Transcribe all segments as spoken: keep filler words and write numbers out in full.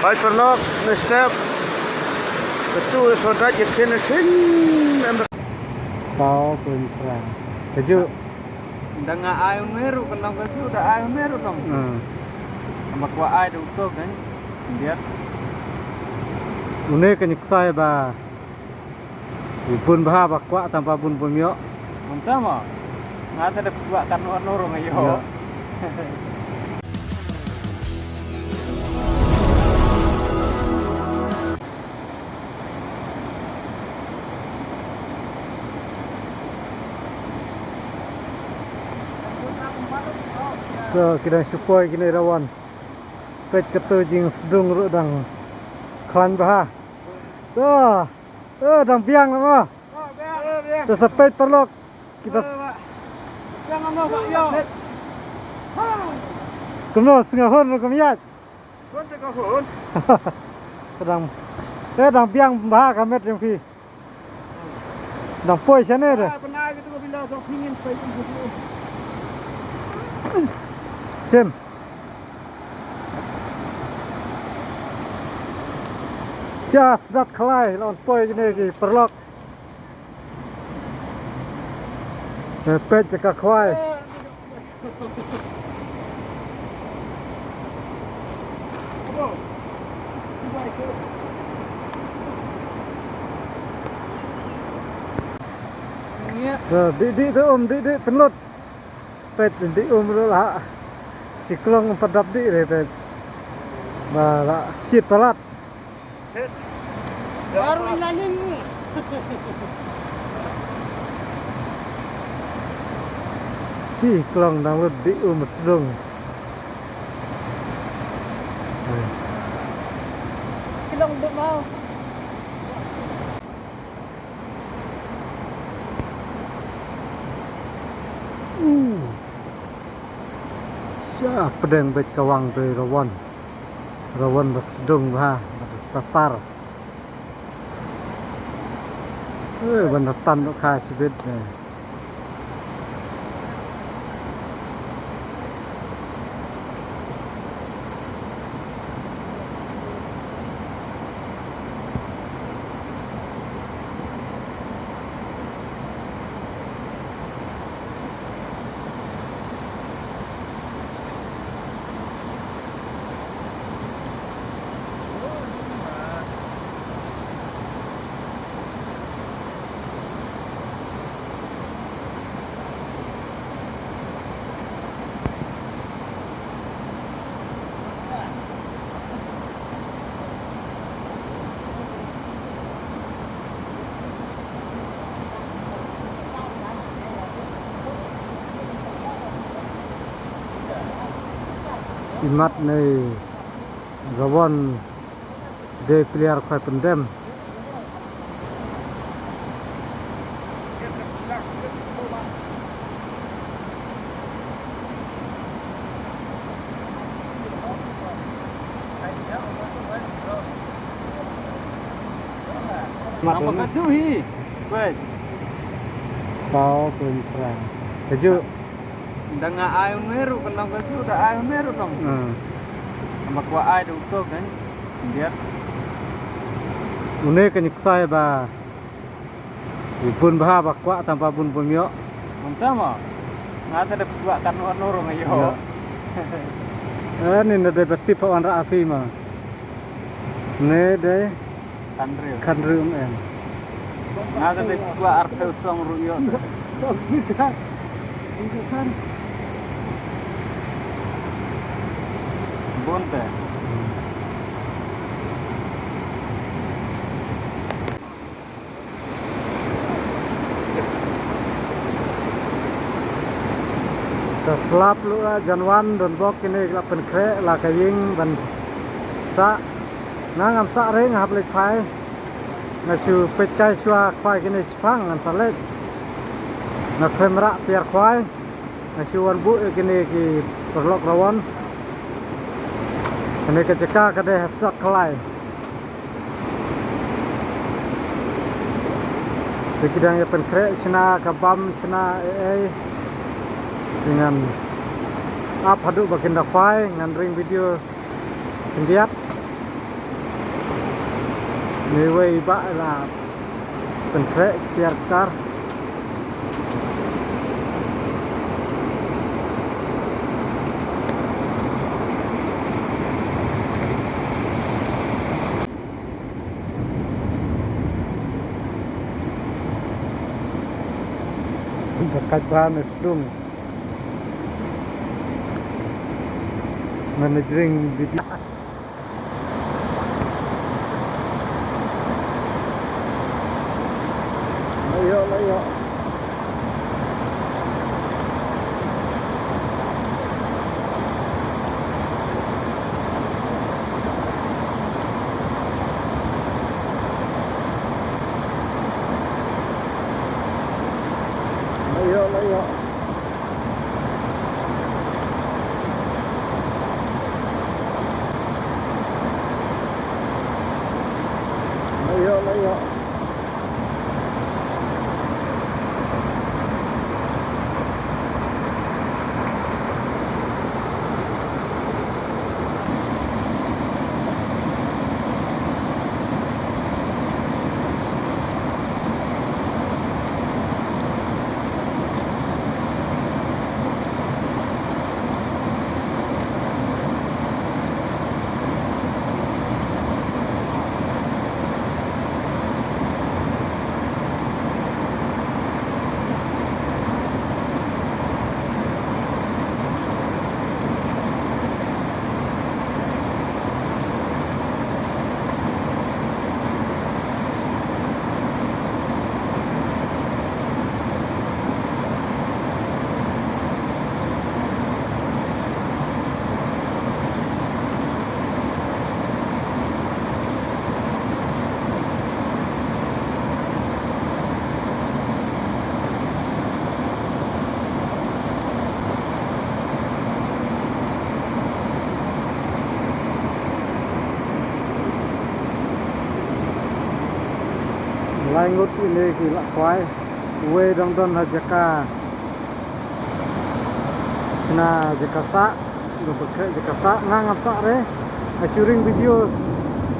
Ai paralok, ne step. Betu so da je kin kin. Saw pun pra. Keju. Da nga ai meru kan long keju, da ai meru long. Hmm. Ama kwa ai da utok kan. Biar. Une kan iksai ba. Bun bha ba kwah tang ba bun bun ïoh. Mynta ma. Nga te da kwah kan nor nor nga ïoh. Ïa. To, ki dang shu poi kine rawan. Peit kato jingsdung ruh dang khlaiñ bha. To. Eh, dang biang mo. Te sa peit paralok. Kita. Kumno sngewhun ruh kum ïaid. Dang. Eh, dang biang bha ka met jong phi. Dang poi shane de. Sim. Sha sdat khlai la wan poi kine ki paralok. Peit ka khwai. Dih dih tu um, dih dih pynlut. Peit dih um ruh la. Shi klong pat dap dih re peit. Ba la shit palat. Baru inalin. Shi klong dang lut dih um sdung. Shi klong dum mau. Sha pdeng beit ka wang te rawan. Rawan ba sdung bha, ba satar. Eh, ban da tan dok kha shibit ne. Imat nei rawon. Dei player khwai pyndem. Mat. Apa kaju hi? Kuat. Saw pun pra. Kaju. Da nga ai un meru kan long kaju, da ai un meru long. Hmm. Ama kwah ai da uto kan. Biar. Une kan iksai ba. Bun bha ba kwah tang ba bun bun ïoh. Mynta ma. Nga te da kwah kan wan nor nga ïoh. Ïa. Eh, ni na dei ba tip wan ra api ma. Ne dei. Khandriew. Khandriew em. Nga ka dei kwah arphew song ruh ïoh. Bun te. Ka slap luh la jan wan don bok kine la pynkhreh la ka ïing ban sah. Nga ngam sah re nga hap leit phai. Nga shu peit kai shuwa khwai kine shipang ngan sa leit. Nga khlem rah tiar khwai. Nga shu wan buh ïa kine ki paralok rawon. Kane ka jaka ka dei ha Sdot Khlai. Te ki dang ïa pynkhreh shna ka bam shna ei ei. Te ngan ap haduh ba kin da phai ngan ring video khyndiat. Iwei ba la pynkhreh tiar kar. Ka kat ba na sdung. Managing video. Ayo, ayo. Ayo, ayo. Ayo, ayo. Lai ngut ine ki la khwai. Uwei dang don ha jaka. Na jaka sah. Dang pynkhreh jaka sah, nga ngam sah re. Nga shu ring video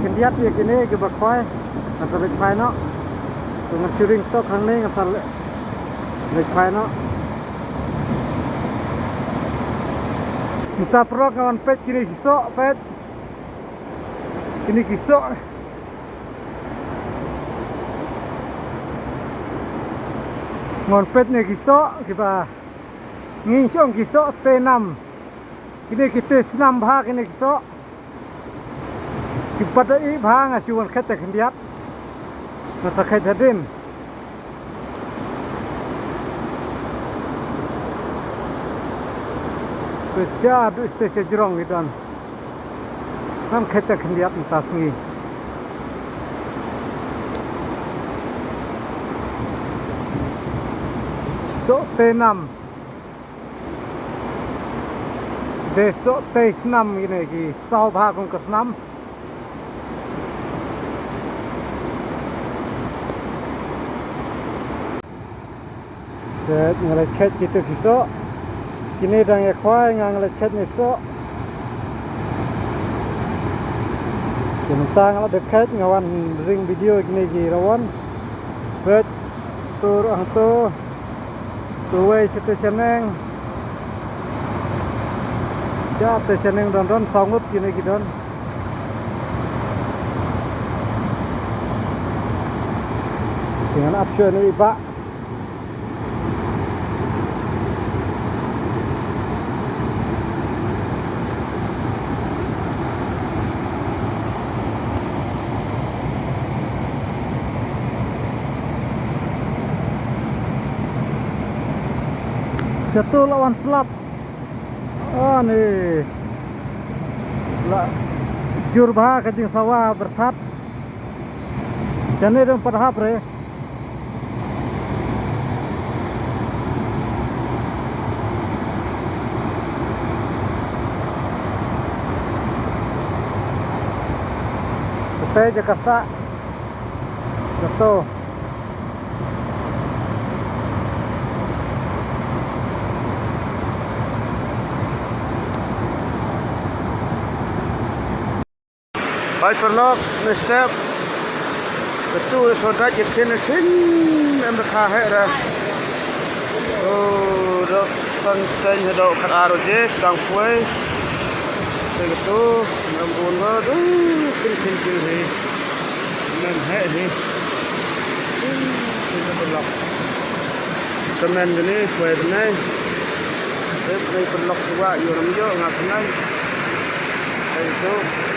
khyndiat ïa kine kiba khwai. Nga sa leit phai noh. To nga shu ring tok hangne nga sa leit phai noh. Mynta paralok nga wan peit kine ki soh, peit. Kine ki soh. Nga wan peit ne ki soh kiba ngi shong ki soh te nam. Kine ki te snam bha kine ki soh. Ki pat da ih bha nga shu wan khet khyndiat. Nga sa khet hadien. Peit sha du ste sha jrong ki don. Ngam khet khyndiat mynta sngi. Soh te nam. De soh te snam kine ki saw bha kum ka snam. Te nga leit khet kito ki soh. Kine dang ïa khwai nga nga leit khet ne soh. Te mynta nga la dep khet nga wan ring video kine ki rawon. Peit tur ang tu. Tuwei sha te shaneng. Sha te shaneng don don saw ngut kine ki don. Te ngan ap shuwa ine i bah. Sha tu la wan slap. Ani la jur bha ka jingsawa byrthat. Shane dang pat hap re. Kata jaka sah. Kato. Hai paralok, ne step. Katu e so dait e khin e khin em da kha heh ra. O, da san ten ha da khat ar je tang pwe. Te katu em bun ba du khin khin khin hi. Mem heh hi. Khin khin khin lak. Semen gini pwe bnai. Te pwe perlok wa yo ram yo nga senai. Te katu.